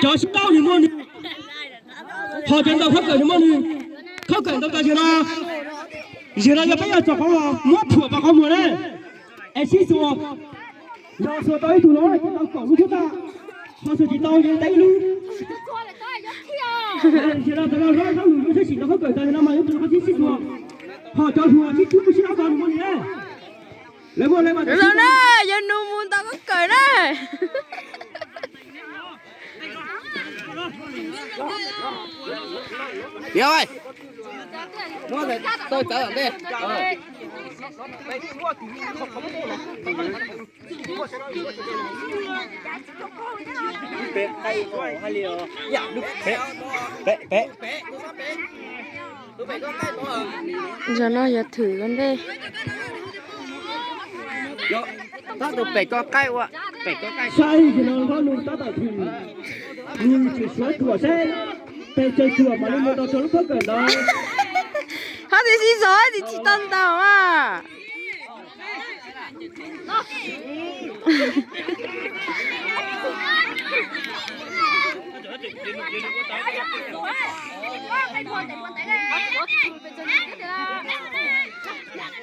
Cov sib tau nws muaj nws, ho cov ntau khaub kawm nws muaj nws. Khaub kawm ntau tas ziag no, ziag no yog peb yog txog qhov muab phuam pov qhov muag na. Es sib xuas, yog xuas tau ib tug no ces tau kaum lub xub tag, ho xuas tsis tau ces tau ib lub. Ziag no tau no hlob hlob nws sab sim ntau khaub kawm tas ziag no mas yuav tsum qhov sib sib xuas, ho cov hluas sib tub sib hlob tau nws muaj nws na. Lawv muaj lawv mas na, yog nus mus ntau khaub kawm na. Zaum no yuav thwm ua ntej. Tab tom pem ko qaij ua, pem ko qaij. Saib ces no hlob nws tab tom thwm, nws tsis suav ruam seb pes tsawg ruam mam li mus tau rau lub khaub kawm ntawd. Hab tsis sib zog tsis tsis tau ntau a.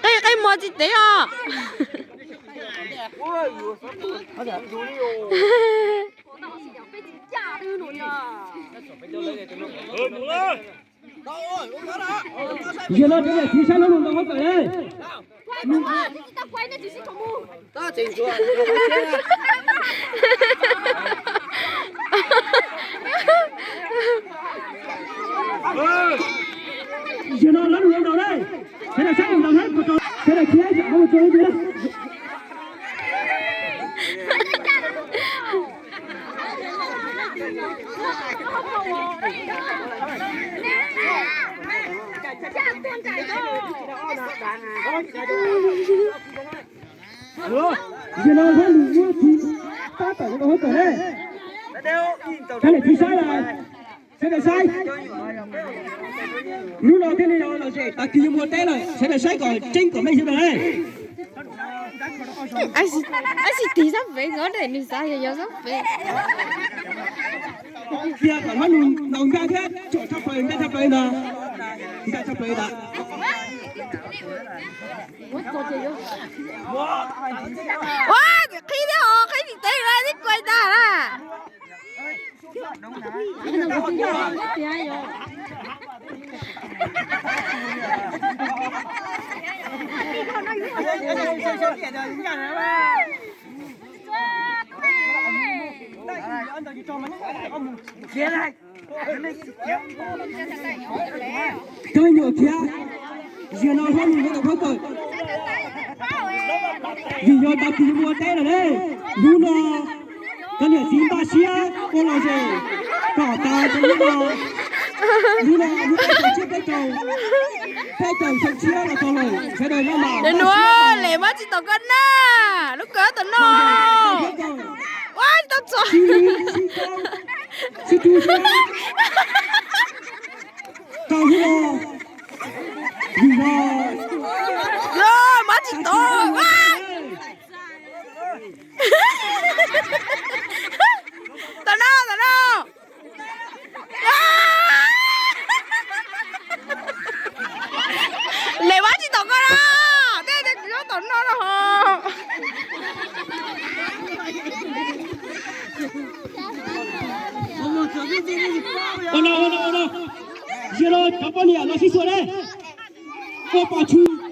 Qej qej mos tsis tev os. Yog no cov niam txiv saib lub nus ntau khaub kawm ne. Yog no lub nus ntau ne. Sawv daws saib nus ntau na, sawv daws khiav ib tsam no mus tso ib tug na. Yog no hab nws muab tsis tab tom ntau khaub kawm ne. Sawv daws tsis saib lawm, sawv daws saib. Hnub no thiaj li los zem tas kis yuav mus ua teb lawm, sawv daws saib kom tseeb kom meej sawv daws ne. Ab tsis tig sab pem, nws xav yog yog sab pem. Tiag kom hab nws ntaus nkaj thiab tsom tshaj plaws, nkaj tshaj plaws li ntag, nkaj tshaj plaws li ntag. Ua, qhib thiab os, qhib tsis tev na, tib kuaib tag na. Cov nyuam khiav, ziag no hlob nws yuav tau khaub kawm. Vim yog tag kis yuav mus ua teb lawm ne. Hnub no cov niam txiv npaj siab ua los zem kom tas rau hnub no. Hnub no hnub peb caug tsiab peb caug, peb caug xyoo tshiab los txog lawm, sawv daws noj mas. Nws nua, lem muab tsis tau koj na, lub kawm tau no. Ua tsis tau txog. Sib tub sib tau hnub no. Vim yog, muab tsis tau. Tau no, tau no. Lem muab tsis tau koj na, tej tej kuv yuav tau no na ho. Ua no, ua no, ua no. Ziag no cov poj niam los sib xuas ne. Ua pom tshwm.